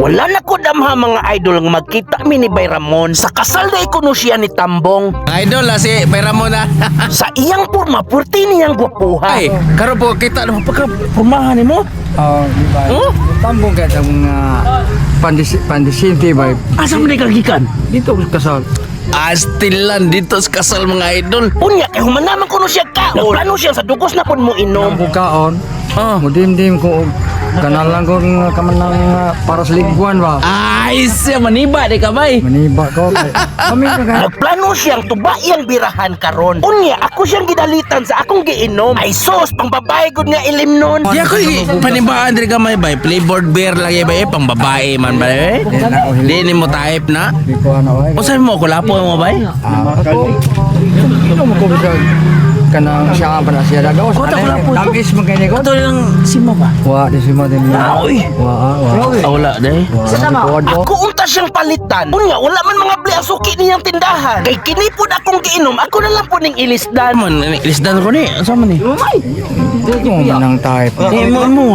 Wala na ko damha, mga idol, nga magkita mi ni Bay Ramon. Sa kasal na ikuno siya ni Tambong. Idol ah, si Bay Ramon ah. Sa iyang porma, purti niyang gwapuha. Ay, karon po kita mo pagka pormahan nimo. Oh, di ba? Oh? Tambong kaya sa mga pandisinti ba? Asa man ka gikan? Dito ko kasal. Astilan dito sa kasal, mga idol. Unya kay human naman kuno siya kaon. Nagplano siya sa dugos na pud mo inom. Ang kaon. Oh. Mudimdim ko og kanalang ko nga kamanang nga para sa liguan ba. Ay, siya maniba di ka bay. Maniba ko. Kami na ka. Nagplano siyang tuba iyang birahan karon. Unya ako siyang gidalitan sa akong giinom. Ay sos, pang babae gud nga ilim nun. Di ako panibaan diri gamay bay. Flavored beer lagi bay, pang babae man bay. Di na ko Di nimo type na. Di ko ano ay. Unsa mo kulapo mo bay? Ah, ako. Ino mo ko bisag kanang siya pa na siya dagaw. Kota ko lang po. Tamis man kay ko. Ato lang sima ba? Wa di si mo din. Ah, oy. Wa ah, wa. Ah, wala day. Wa. Ako unta siyang palitan. Unya wala man mga bli ang suki niyang tindahan. Kay kini pud akong giinom, ako na lang pud ning ilisdan. Man, isdan ko ni. Unsa man ni? Di ko man ang type. Eh, mo mo.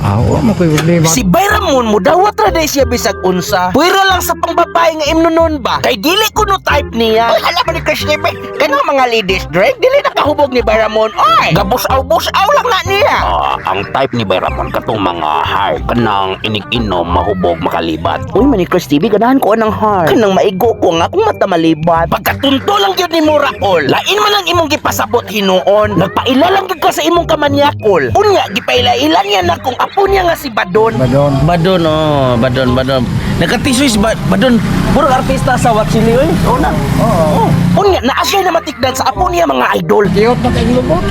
Ah, wa mo koy problema. Si Bay Ramon mudawat ra day siya bisag unsa. Puwera lang sa pangbabae nga imnonon ba. Kay dili ko no type niya. Oy, hala man ni Chris TV. Kana mga ladies drink dili nakahubog ni Bay Ramon. Oy, gabusaw-busaw lang na niya. Ah, ang type ni Bay Ramon katong mga hard kanang inig-inom mahubog makalibat. Uy, man ni Chris TV, ganahan ko anang hard. Kanang maigo ko nga akong mata malibat. Pagkatunto lang gyud ni Moraol. Lain man ang imong gipasabot hinuon. Nagpaila lang gyud ka sa imong kamanyakol. Unya gipaila-ila niya na kung apo niya nga si Badon. Badon. Badon oh, badon badon. Nakatisoy si Badon. Puro artista sa Watsili oy. Oo na. Oo. Unya naa siya na matikdan sa apo niya, mga idol. Kiyot na kay lubot.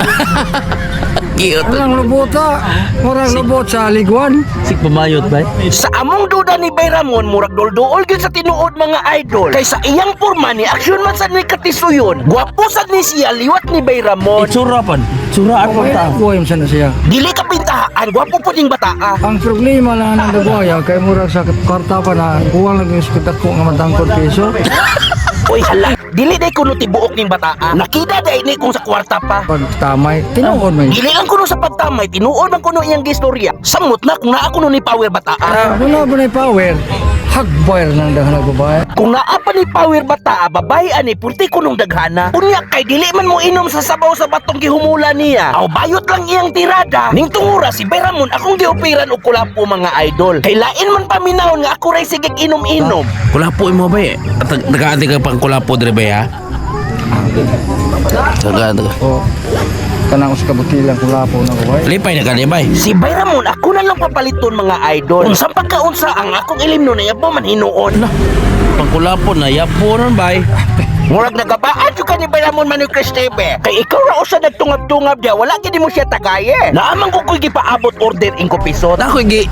Cute. Walang lubot ah. Murang lubot sa liguan. Sik pamayot bay. Sa among duda ni Bay Ramon, murag dulduol gyud sa tinuod, mga idol. Kay sa iyang porma ni aksyon man sad ni katisuyon. Gwapo sad ni siya liwat ni Bay Ramon. Itsura pan. Itsura at Okay, ta. buhay mo sana siya. Dili ka pintahaan, gwapo pud ning bataa. Ang problema lang ng dugoy, kay murag sa kwarta pa na kuwang lang yung ko nga matangkod piso. Uy hala, dili day kuno tibuok ning bataa. Nakita day ni kung sa kwarta pa. Pag tamay, tinuod man. Dili lang kuno sa pagtamay, tinuod man kuno iyang gistorya. Samot na kung naa kuno ni power bataa. Ah, wala ba na power? Hagboyer ng daghan ng babae. Kung naa pa ni power bataa, babae ani purti kunong daghana. Unya kay dili man mo inom sa sabaw sa batong gihumula niya. Aw bayot lang iyang tirada. Ning tungura si Beramon akong gioperan og kulapo, mga idol. Kay lain man paminawon nga ako ray sigig inom-inom. Kulapo mo bay. Tagaan ka pang kulapo dire bay ha. Tagaan taga. O, kanang usa ka butilang kulapo na babae. Lipay na ka ni bay. Si Bayramon ako na lang papaliton, mga idol. Unsang pagkaunsa ang akong ilimno na yabo man hinuon. Pangkulapo na yapo ron bay. Murag nagabaan jud ka ni Bayramon man ni Cristebe. Kay ikaw ra usa nagtungab-tungab diya, wala gid mo siya tagaye. Naamang ko ko'y gipaabot order ingko pisot. Ako gi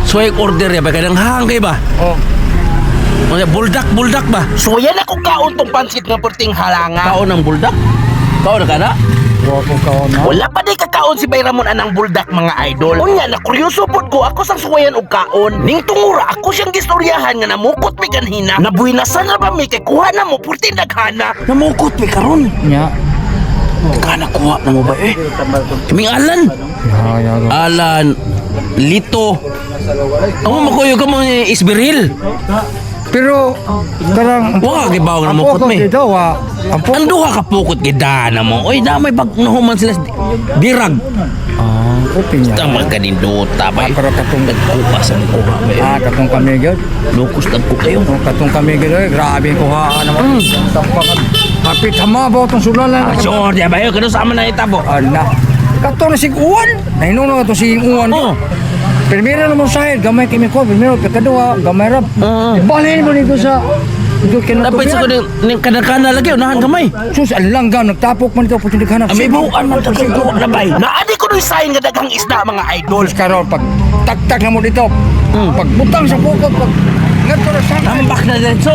suway order ya bay kanang hang kay ba. Oh, Unya buldak buldak ba? So yan ako kaon tong pansit nga perting halanga. Kaon ang buldak? Kaon na ka na? wa ko kaon na. Wala pa di kakaon si Bayramon anang buldak, mga idol. Unya na kuryoso pod ko ako sang suwayan og kaon. Ning tungura ako siyang gistoryahan nga namukot mi ganhina. Nabuhinasan ra ba mi kay kuha na mo purting daghana. Namukot mi karon. Nya. Kana kuha na mo ba eh? Kaming Alan. Ya, ya. Alan Lito. Amo makuyo ka mo ni Isbiril. Pero karang Wa ka gibaw nga namukot mi. Dito wa. Ang Ang duha ka pukot gidana mo. Oy, damay bag nahuman sila sa dirag. Ah, kopi niya. Tama ka nindota ba? Pero katong Nagkuha sa kuha ba? ah, katong kami gyud. Lukos tagko kayo. Oh, katong kami gyud oy, grabe ang kuhaan naman. Tampakan. Hapit hama ba itong sulalan? Ah, sure, di ba? Kano sa aman na itabo. Ala. Kato na sig uwan. Nahinuno na to sig uwan. Oh. Primero naman sa gamay kami ko, primero pagkaduha, gamay ra. Oo. Balhin mo dito sa dito Dapat sa kinatubian. ko ning kadakana lagi unahan kamay. Sus, ang langgam, nagtapok man dito, puti naghanap. May buuan man tagko na bay. Naadi ko nu'y sign nga daghang isda, mga idol. Sus, karon pag tagtag na mo dito, pag butang sa pukot, pag ngadto na sa Tambak na diretso.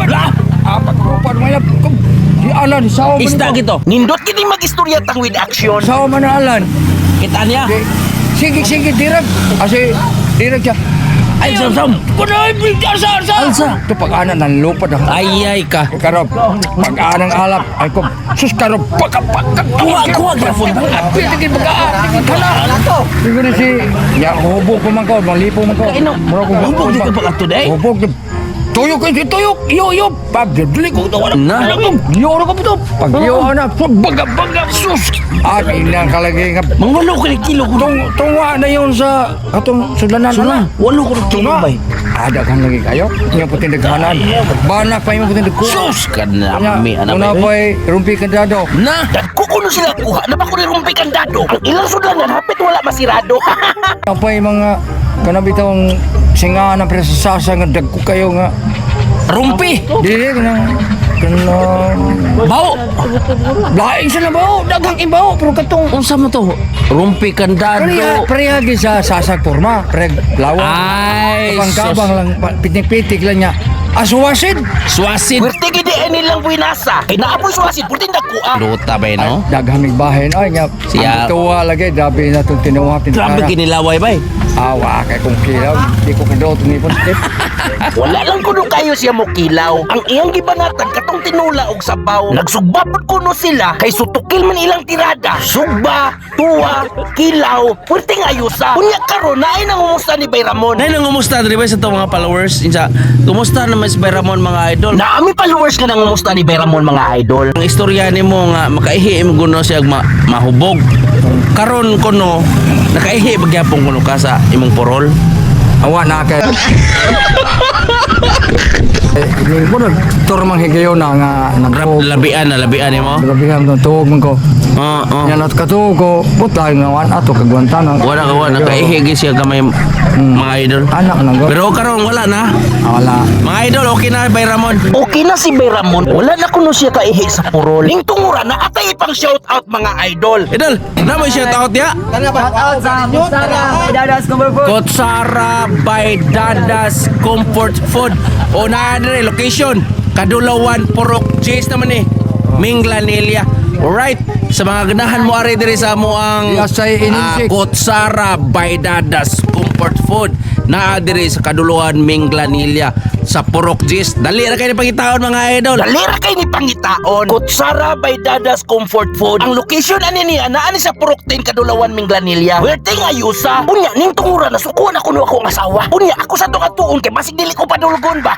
La, Ah, pag mo yan, di alan, sawa man isda ito. gito. Nindot kini magistorya tang with action. Sawa man na alan. Kita niya. Di, sige, sige, dirag. Asi, dirag siya. Ay, sam sam. Kunay alsa alsa. Alsa. Ito pag ana nang lupad ang Ay ay ka. Karob, pag anang alap, ay ko, sus karob, pagka pagka Kuha kuha gyapon. Pwede kayo pagka. Siguro si, ya, hubog ko man ko, malipo man ko. Mura ko Hubog di ka pa kato day. Hubog. Tuyok si tuyok, iyo iyo, pag dili ko wala. Na. Iyo ko to. Pag iyo na, baga baga sus. Ah, inang kalagay nga. Mga walo ka ni kilo ko. Tung tungwa na yun sa atong sudlanan Sula, na. walo ko ng kilo Tunga. bay. Ada kan lagi kayo. Inyo puting daghanan. Banak pa imo puting dagko. Sus kanami anak Una bay. pa'y rumpi kandado. Na. Dagko kuno sila kuha na ba ko ni rumpi kandado. Ang ilang sudlanan hapit wala masirado. Una pa'y mga kanang bitawng singa na pre sa sasa nga dagko kayo nga. Rumpi. Dili kanang kanang Bao. laing sa labaw, daghang ibaw pero katong Unsa mo to? Rumpi pareha kandado. pareha gi sa sasa porma, pre lawa. Ay, Kabang-kabang sus. lang pitik-pitik lang niya. Aswasid. Swasid. Werte gid ni lang buinasa. Kay naapoy suwasid purting dagko ah. Luta bay no? Daghang bahin ay nga. Siya- Ang tuwa lagi grabe na itong tinuha Grabe kinilaway bay. Awa kay kung kilaw, di ko kadot ni pon. Wala lang kuno kayo siya mo kilaw. Ang iyang gibanatan katong tinula og sabaw. Nagsugba pud kuno sila kay sutukil man ilang tirada. Sugba, tuwa, kilaw, puwerteng ayusa. Unya karon naay nangumusta ni Bay Ramon. Nay nangumusta diri bay sa itong mga followers. Insa, kumusta naman si Bay Ramon mga idol? Naami followers nga nangumusta ni Bay Ramon mga idol. Ang istorya nimo nga makaihi mo guno siya mahubog. Karon kuno nakaihi bagyapon kuno ka sa imong porol. Awa na kay. Eh, mo tur mang higayon na nga Rap nagtuog. labian na labian nimo. Grabe ang tuog man ko. Oo. Oh, Nya nat katuog ko, putay nga wan ato kagwantan. Wala ka wala nakaihi gyud siya gamay mga idol. Anak nang go. Pero karon wala na. Wala. Mga idol, okay na Bay Ramon. Okay na si Bay Ramon, wala na kuno siya kaihi sa purol. Ning tungura na atay ipang shout out mga idol. Idol, na mo shout out ya. Kotsara by Dadas Comfort Food. O na dire location Kadulawan Purok Jace naman eh. Minglanilla. Alright, sa mga ganahan mo ari diri sa mo ang Yasay Ininsik. Kotsara by Dadas Comfort Food naa diri sa Kaduluan Minglanilla sa Purok Jace. Dali ra kay ni pangitaon mga idol. Dalira kay ni pangitaon. Kutsara by Dadas Comfort Food. Ang location ani niya naa ni sa Purok 10 Kadulawan Minglanilla. Werteng ayusa. Unya ning tungura na sukuan ako no akong asawa. Unya ako sa tong atuon kay basig dili ko padulgon ba.